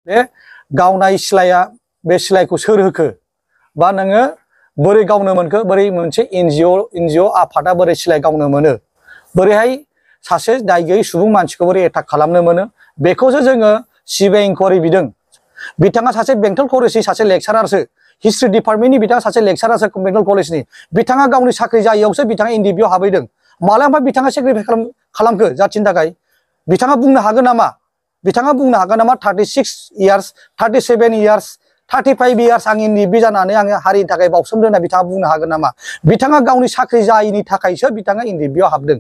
बे गावनाय सिलाया बे सिलायखौ सोर होखो बा नोङो बोरै गावनो मोनखो बोरै मोनसे एनजिअ आफादा बोरै सिलाय गावनो मोनो बोरैहाय सासे दाय गैयै सुबुं मानसिखौ बोरै एटाक खालामनो मोनो बेखौसो जोङो सिबिआइ इनकुवारि बिदों बिथाङा सासे बेंटल कलेजनि सासे लेक्सारारसो हिस्ट्रि डिपार्टमेन्टनि बिथाङा सासे लेक्सारारसो बेंटल कलेजनि बिथाङा गावनि साख्रि जायैयावसो बिथाङा एनडिबिआव हाबहैदों मालाबा बिथाङा सेक्रिफाइस खालामखो जाथिनि थाखाय बिथाङा बुंनो हागोन नामा 36 इयार्स 37 इयार्स 35 इयार्स आं एनडिबि जानानै आङो हारिनि थाखाय बावसोमदों होनना बिथाङा बुंनो हागोन नामा बिथाङा गावनि साख्रि जायैनि थाखायसो बिथाङा एनडिबिआव हाबदों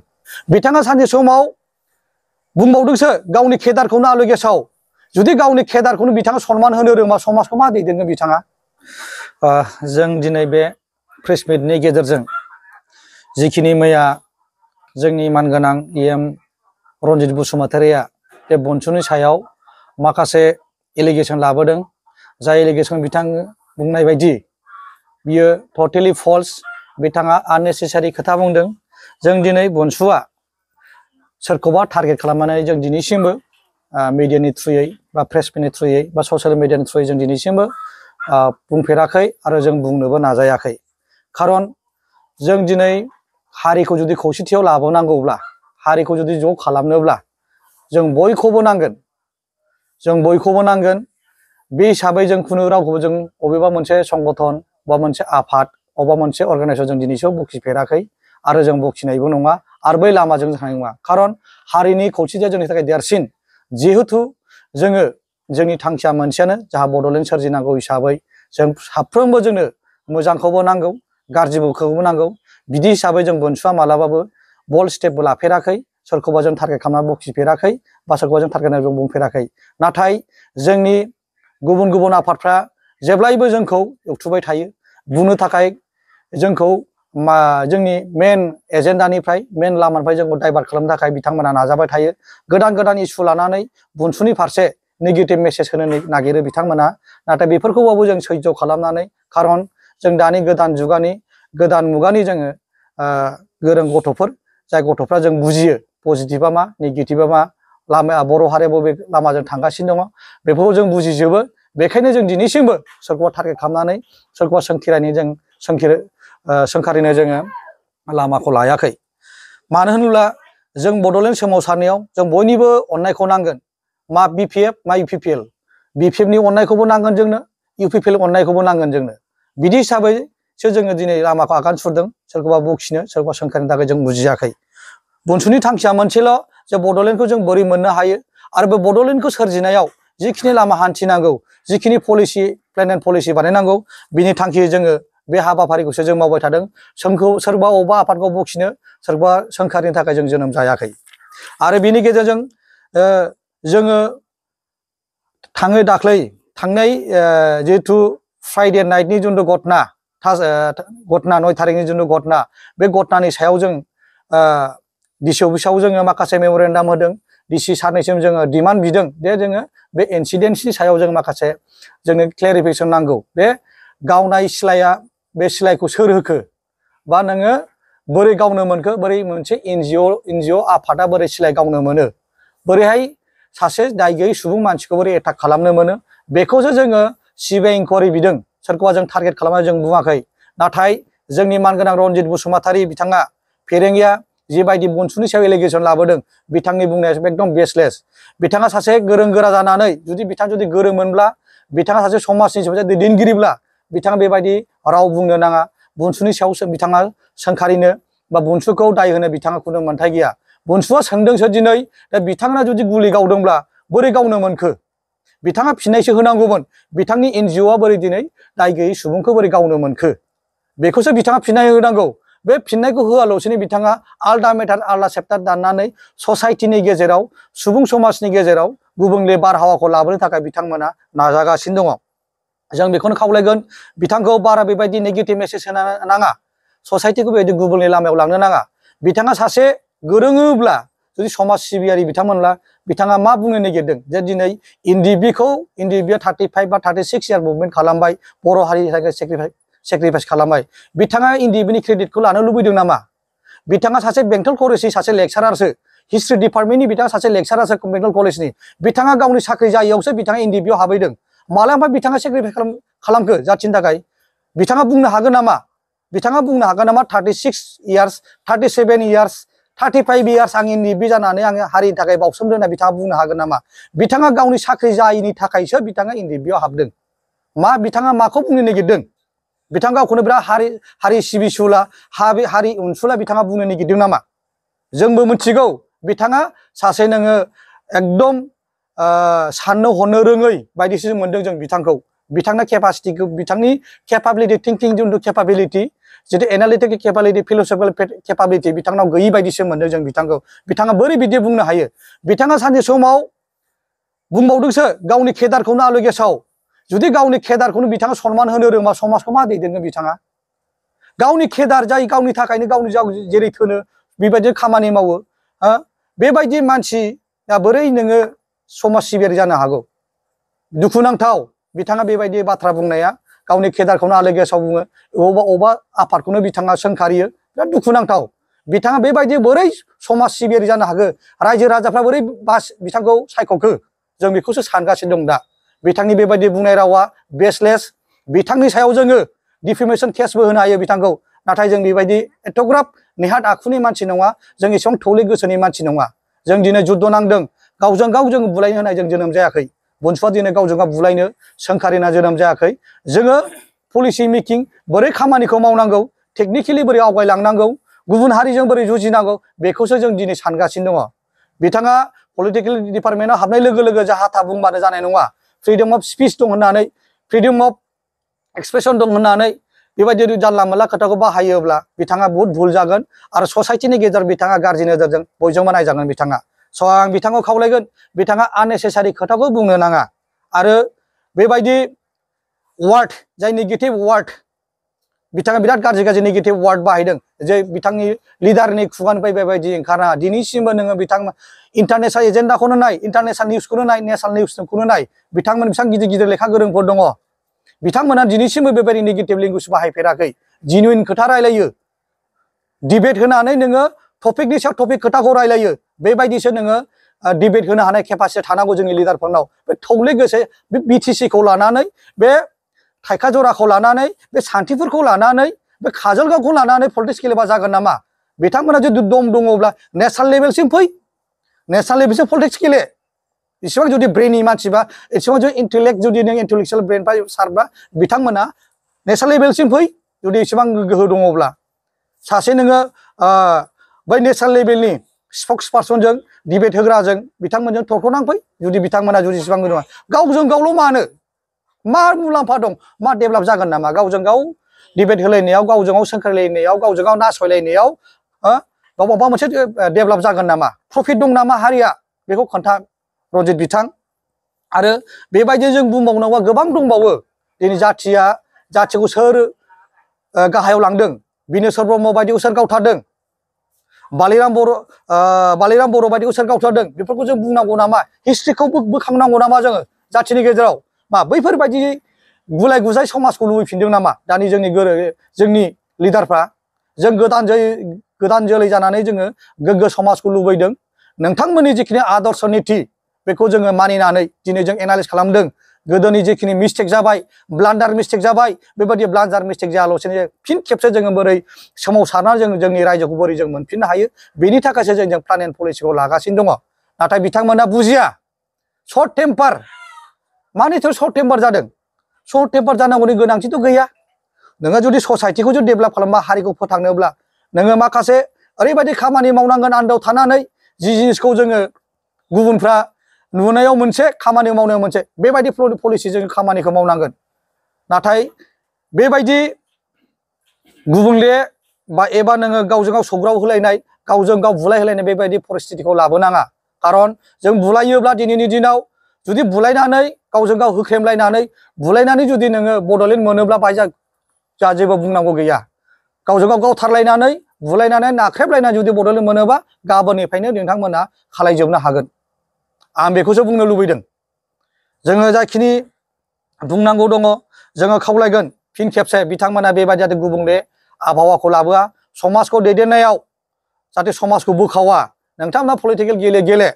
बिथाङा सानसे समाव बुंबावदोंसो गावनि केदारखौनो आलु गेसाव जुदि गावनि केदारखौनो बिथाङा सनमान होनो रोङा समाजखौ मा दैदेनगोन बिथाङा जों दिनै बे प्रेस मिटनि गेजेरजों जिखिनि मैया जोंनि मानगोनां इएम रनजित बसुमतारिया बे बनसुनि सायाव माखासे एलिगेसन लाबोदों जाय एलिगेसन बिथां बुंनाय बायदि बियो टटेलि फल्स बिथाङा आननेसेसारि खोथा बुंदों जों दिनै बनसुआ सोरखौबा टारगेट खालामनानै जों दिनैसिमबो मिडियानि थ्रुयै बा प्रेस मिटनि थ्रुयै बा ससियेल मिडियानि थ्रुयै जों दिनैसिमबो बुंफेराखै आरो जों बुंनोबो नाजायाखै खारन जों दिनै हारिखौ जुदि खौसेथियाव लाबोनांगौब्ला हारिखौ जुदि ज' खालामनोब्ला जों बयखौबो नांगोन बे हिसाबै जों खुनु रावखौबो जों अबेबा मोनसे संगठन बा मोनसे आफाद अबेबा मोनसे अर्गानाइजेसन जों दिनैसिम बखिफेराखै आरो जों बखिनायबो नङा आरो बै लामाजों थांनाय नङा खारन हारिनि खौसेथिया जोंनि थाखाय देरसिन जिहेतु जोङो जोंनि थांखिया मोनसेयानो जाहा बड'लेण्ड सोरजिनांगौ हिसाबै जों साफ्रोमबो जोंनो मोजांखौबो नांगौ गाज्रिखौबो नांगौ बिदि हिसाबै जों बनसुआ मालाबाबो बल्ड स्टेपबो लाफेराखै सोरखौबा जों टारगेट खालामना बखिफेराखै बा सोरखौबा जों टारगेट खालामना बुंफेराखै नाथाय जोंनि गुबुन आफादफ्रा जेब्लायबो जोंखौ एवथुबाय थायो बुंनो थाखाय जोंखौ जोंनि मेन एजेन्डानिफ्राय मेन लामानिफ्राय जोंखौ डाइभार्ट खालामनो थाखाय बिथांमोना नाजाबाय थायो गोदान इसु लानानै बनसुनि फारसे नेगेटिभ मेसेज होनो नागिरो बिथांमोना नाथाय बेफोरखौबाबो जों सैज्य खालामनानै खारन जों दानि गोदान मुगानि जोङो गोरों गथ'फोर जाय गथ'फ्रा जों बुजियो पजिटिभा मा नेगेटिभा मा लामाया बर' हारिया बबे लामाजों थांगासिनो दङ बेफोरखौ जों बुजिजोबो बेखायनो जों दिनैसिमबो सोरखौबा टारगेट खालामनानै सोरखौबा सोंखारिनो जोङो लामाखौ लायाखै मानो होनोब्ला जों बड'लेण्ड सोमावसारनायाव जों बयनिबो अननायखौ नांगोन मा बिपिएफ मा इउपिपिएल बिपिएफनि अननायखौबो नांगोन जोंनो इउपिपिएल अननायखौबो नांगोन जोंनो बिदि हिसाबैसो जोङो दिनै लामाखौ आगान सुरदों सोरखौबा बखिनो सोरखौबा सोंखारिनो थाखाय जों बुजियाखै बनसुनि थांखिया मोनसेल' जे बड'लेण्डखौ जों बोरै मोननो हायो आरो बे बड'लेण्डखौ सोरजिनायाव जिखिनि लामा हान्थिनांगौ जिखिनि पलिसि प्लेन एन्ड पलिसि बानायनांगौ बिनि थांखि जोङो बे हाबाफारिखौसो जों मावबाय थादों सोरबा अबेबा आफादखौ बखिनो सोरबा सोंखारिनो थाखाय जों जोनोम जायाखै आरो बिनि गेजेरजों जोङो दाख्लै थांनाय जिहेथु फ्राइडे नाइटनि जिथु घटना 9 थारिखनि जिथु घटना बे घटनानि सायाव जों डिसि अफिसाव जोङो माखासे मेम'रेन्डाम होदों डिसि सारनिसिम जोङो डिमान्ड बिदों जे जोङो बे इनसिडेन्टनि सायाव जों माखासे जोंनो क्लेरिफिकेसन नांगौ बे गावनाय सिलाया बे सिलायखौ सोर होखो बा नोङो बोरै गावनो मोनखो बोरै मोनसे एनजिअ आफादा बोरै सिलाय गावनो मोनो बोरैहाय सासे दाय गैयै सुबुं मानसिखौ बोरै एटाक खालामनो मोनो बेखौसो जोङो सिबिआइ इनकुवारि बिदों सोरखौबा जों टारगेट खालामनानै जों बुङाखै नाथाय जोंनि मानगोनां रनजित बसुमतारि बिथाङा फेरेंगिया जिबायदि बनसुनि सायाव एलिगेसन लाबोदों बिथांनि बुंनाया एकदम बेसलेस बिथाङा सासे गोरों गोरा जानानै बिथाङा जुदि गोरोंमोनब्ला बिथाङा सासे समाजनि सासे दैदेनगिरिब्ला बिथाङा बेबायदि राव बुंनो नाङा बनसुनि सायावसो बिथाङा सोंखारिनो बा बनसुखौ दाय होनो बिथाङा खुनु मोन्थाय गैया बनसुआ सोंदोंसो दिनै दा बिथाङा जुदि गुलि गावदोंब्ला बोरै गावनो मोनखो बिथाङा फिननायसो होनांगौमोन बिथांनि एनजिअआ बोरै दिनै दाय गैयै सुबुंखौ बोरै गावनो मोनखो बेखौसो बिथाङा फिननाय होनांगौ बे फिननायखौ होआल'सेनो बिथाङा आलदा मेटार आलदा चेप्टार दाननानै ससाइटिनि गेजेराव सुबुं समाजनि गेजेराव गुबुंले बारहावाखौ लाबोनो थाखाय बिथांमोना नाजागासिनो दङ जों बेखौनो खावलायगोन बिथांखौ बारा बेबायदि नेगेटिभ मेसेज होनो नाङा ससाइटिखौ बेबायदि गुबुंले लामायाव लांनो नाङा बिथाङा सासे गोरोङोब्ला जुदि समाज सिबियारि बिथांमोनब्ला बिथाङा मा बुंनो नागिरदों जे दिनै एनडिबिआ 35 बा 36 इयार मुभमेन्ट खालामबाय बर' हारिनि थाखाय सेक्रिफाइस खालामबाय बिथाङा एनडिबिनि क्रेडिटखौ लानो लुबैदों नामा बिथाङा सासे बेंटल कलेजनि सासे लेक्सारारसो हिस्ट्रि डिपार्टमेन्टनि बिथाङा सासे लेक्सारारसो बेंटल कलेजनि बिथाङा गावनि साख्रि जायैयावसो बिथाङा एनडिपिआव हाबैदों माला ओमफ्राय बिथाङा सेक्रिफाइस खालामखो जाथिनि थाखाय बिथाङा बुंनो हागोन नामा बिथाङा बुंनो हागोन नामा 36 इयार्स 37 इयार्स 35 इयार्स आं एनडिपि जानानै आङो हारिनि थाखाय बावसोमदों होनना बिथाङा बुंनो हागोन नामा बिथाङा गावनि साख्रि जायैनि थाखायसो बिथाङा एनडिपिआव हाबदों मा बिथाङा माखौ बुंनो नागिरदों बिथाङा गावखौनो बिराद हारि सिबिसुला हारि अनसुला बिथाङा बुंनो नागिरदों नामा जोंबो मिथिगौ बिथाङा सासे नोङो एकदम साननो हनो रोङै बायदिसो मोनदों जों बिथांखौ बिथांना केपासिटिखौ बिथांनि केपाबिलिटि थिंकिं जिथु केपाबिलिटि जितु एनालिटिकेल केपाबिलिटि फिलसफिकेल केपाबिलिटि बिथांनाव गैयै बायदिसो मोनदों जों बिथांखौ बिथाङा बोरै बिदि बुंनो हायो बिथाङा सानसे समाव बुंबावदोंसो गावनि केदारखौनो आलु गेसाव जुदि गावनि केदारखौनो बिथाङा सनमान होनो रोङा समाजखौ मा दैदेनगोन बिथाङा गावनि केदार जाय गावनि थाखायनो गावनि जेरै थोनो बेबायदि खामानि मावो बेबायदि मानसिया बोरै नोङो समाज सिबियारि जानो हागौ दुखुनांथाव बिथाङा बेबायदि बाथ्रा बुंनाया गावनि केदारखौनो आलो गेसाव बुङो अबा आफादखौनो बिथाङा सोंखारियो बिराद दुखुनांथाव बिथाङा बेबायदि बोरै समाज सिबियारि जानो हागौ रायजो राजाफ्रा बोरै बिथांखौ सायख'खो जों बेखौसो सानगासिनो दं दा बिथांनि बेबायदि बुंनाय रावा बेसलेस बिथांनि सायाव जोङो डिफेमेशन केसबो होनो हायो बिथांखौ नाथाय जों बेबायदि एथ'ग्राब नेहाद आखुनि मानसि नङा जों एसेबां थौले गोसोनि मानसि नङा जों दिनै जुद्ध नांदों गावजों गाव जों बुलायनो होनाय जों जोनोम जायाखै बनसुआ दिनै गावजों गाव बुलायनो सोंखारिना जोनोम जायाखै जोङो पलिसि मेकिं बोरै खामानिखौ मावनांगौ टेकनिकेलि बोरै आवगायलांनांगौ गुबुन हारिजों बोरै जुजिनांगौ बेखौसो जों दिनै सानगासिनो दङ बिथाङा पलिटिकेल डिपार्टमेन्टआव हाबनाय लोगो लोगो जाहा था बुंबानो जानाय नङा फ्रिडम अफ स्पिच दं होननानै फ्रिडम अफ एक्सप्रेसन दं होननानै बेबायदि जानला मोनला खोथाखौ बाहायोब्ला बिथाङा बहुत भुल जागोन आरो ससाइटिनि गेजेराव बिथाङा गाज्रि नोजोरजों बयजोंबो नायजागोन बिथाङा स' आं बिथांखौ खावलायगोन बिथाङा आननेसेसारि खोथाखौ बुंनो नाङा आरो बेबायदि वार्ड जाय नेगेटिभ वार्ड बिथाङा बिराद गाज्रि नेगेटिभ वार्ड बाहायदों जे बिथांनि लिडारनि खुगानिफ्राय बेबायदि ओंखारा दिनैसिमबो नोङो बिथां इन्टारनेशनेल एजेन्डाखौनो नाय इन्टारनेशनेल निउसखौनो नाय नेशनेल निउसखौनो नाय बिथांमोन बेसेबां गिदिर गिदिर लेखा गोरोंफोर दङ बिथांमोना दिनैसिमबो बेबायदि नेगेटिभ लेंगुवेज बाहायफेराखै जिनुइन खोथा रायलायो डिबेट होनानै नोङो टपिकनि सायाव टपिक खोथाखौ रायलायो बेबायदिसो नोङो डिबेट होनो हानाय केपासिटि थानांगौ जोंनि लिडारफोरनाव बे थौले गोसो बे बिटिसिखौ लानानै बे थाइखा जराखौ लानानै बे सान्थिफोरखौ लानानै बे काजलगावखौ लानानै पलिटिक्स गेलेबा जागोन नामा बिथांमोना जुदि दम दङब्ला नेशनेल लेभेलसिम फै नेशनेल लेभेलसिम पलिटिक्स गेले इसेबां जुदि ब्रेननि मानसिबा इसेबां जुदि इन्टेलेक्ट जुदि नों इन्टेलेक्सुयेल ब्रेन सारबा बिथांमोना नेशनेल लेभेलसिम फै जुदि इसेबां गोहो दङब्ला सासे नोङो बै नेशनेल लेभेलनि स्पक्स पार्सनजों डिबेट होग्राजों बिथांमोनजों थरख'नांफै जुदि बिथांमोना जुदि इसेबां दङ गावजों गावल' मानो मा मुलाम्फा दं मा डेभेलप जागोन नामा गावजों गाव डिबेट होलायनायाव गावजों गाव सोंखारलायनायाव गावजों गाव नासयलायनायाव गाव माबा मोनसे डेभेलप जागोन नामा प्रफिट दं नामा हारिया बेखौ खोन्था रन्जित बिथां आरो बेबायदि जों बुंबावनांगौआ गोबां दंबावो दिनै जाथिखौ सोर गाहायाव लांदों बिनेश्वर ब्रह्म बायदिखौ सोर गावथारदों बालिराम बर' बायदिखौ सोर गावथारदों बेफोरखौ जों बुंनांगौ नामा हिस्ट्रिखौ बोखांनांगौ नामा जोङो जाथिनि गेजेराव मा बैफोरबायदि गुलाय गुजाय समाजखौ लुबैफिनदों नामा दानि जोंनि लिडारफ्रा जों गोदान जोलै जानानै जोङो गोग्गो समाजखौ लुबैदों नोंथांमोननि जिखिनि आदर्श निति बेखौ जोङो मानिनानै दिनै जों एनालाइज खालामदों गोदोनि जिखिनि मिस्टेक जाबाय ब्लान्डार मिस्टेक जाबाय बेबायदि ब्लान्डार मिस्टेक जायाल'सेनो फिन खेबसे जोङो बोरै सोमावसारनानै जों जोंनि रायजोखौ बोरै जों मोनफिननो हायो बेनि थाखायसो जों प्लान एन्ड पलिसिखौ लागासिनो दङ नाथाय बिथांमोना बुजिया सर्ट टेम्पार मानि थाखाय सर्ट टेम्पार जादों सर्ट टेम्पार जानांगौनि गोनांथिथ' गैया नोङो जुदि ससाइटिखौ जुदि डेभेलप खालामबा हारिखौ फोथांनोब्ला नोङो माखासे ओरैबायदि खामानि मावनांगोन आन्दोआव थानानै जि जिनिसखौ जोङो गुबुनफ्रा नुनायाव मोनसे खामानि मावनायाव मोनसे बेबायदि पलिसि जों खामानिखौ मावनांगोन नाथाय बेबायदि गुबुंले बा एबा नोङो गावजों गाव सौग्राव होलायनाय गावजों गाव बुलाय होलायनाय बेबायदि परिस्थितिखौ लाबोनाङा खारन जों बुलायोब्ला दिनैनि दिनाव जुदि बुलायनानै गावजों गाव होख्रेमलायनानै बुलायनानै जुदि नोङो बड'लेण्ड मोनोब्ला बाहाय जा जेबो बुंनांगौ गैया गावजों गाव गावथारलायनानै बुलायनानै नाख्रेबलायनानै जुदि बड'लेण्ड मोनोबा गाबोननिफ्रायनो नोंथांमोना खालायजोबनो हागोन आं बेखौसो बुंनो लुबैदों जोङो जाखिनि बुंनांगौ दङ जोङो खावलायगोन फिन खेबसे बिथांमोना बेबायदि जाहाथे गुबुंले आबहावाखौ लाबोआ समाजखौ दैदेननायाव जाहाथे समाजखौ बोखावा नोंथांमोना पलिटिकेल गेले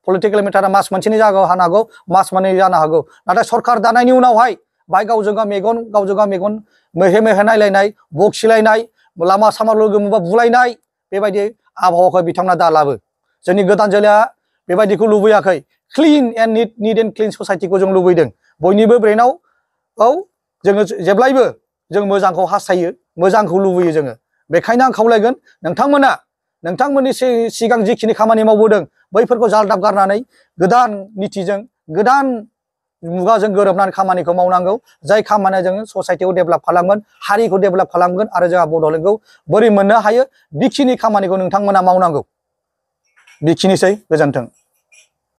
पलिटिकेल मेटारा मास मोनसेनि जानो हागौ मास मोननै जानो हागौ नाथाय सरकार दानायनि उनावहाय बाय गावजों गाव मेगन मेहे मेहे नायलायनाय बखिलायनाय लामा सामा लोगो मोनबा बुलायनाय बेबायदि आबहावाखौ बिथांमोना दालाबो जोंनि गोदान जोलैया बेबायदिखौ लुबैयाखै clean and neat and clean ससाइटिखौ जों लुबैदों बयनिबो ब्रेनाव औ जोङो जेब्लायबो जों मोजांखौ हास्थायो मोजांखौ लुबैयो जोङो बेखायनो आं खावलायगोन नोंथांमोना नोंथांमोननि सिगां जिखिनि खामानि मावबोदों बैफोरखौ जालदाब गारनानै गोदान नीतिजों गोदान मुगाजों गोरोबनानै खामानिखौ मावनांगौ जाय खामानिया जों ससाइटिखौ डेभेलप खालामगोन हारिखौ डेभेलप खालामगोन आरो जोंहा बड'लेण्डखौ बोरै मोननो हायो बेखिनि खामानिखौ नोंथांमोना मावनांगौ बेखिनिसै गोजोन्थों।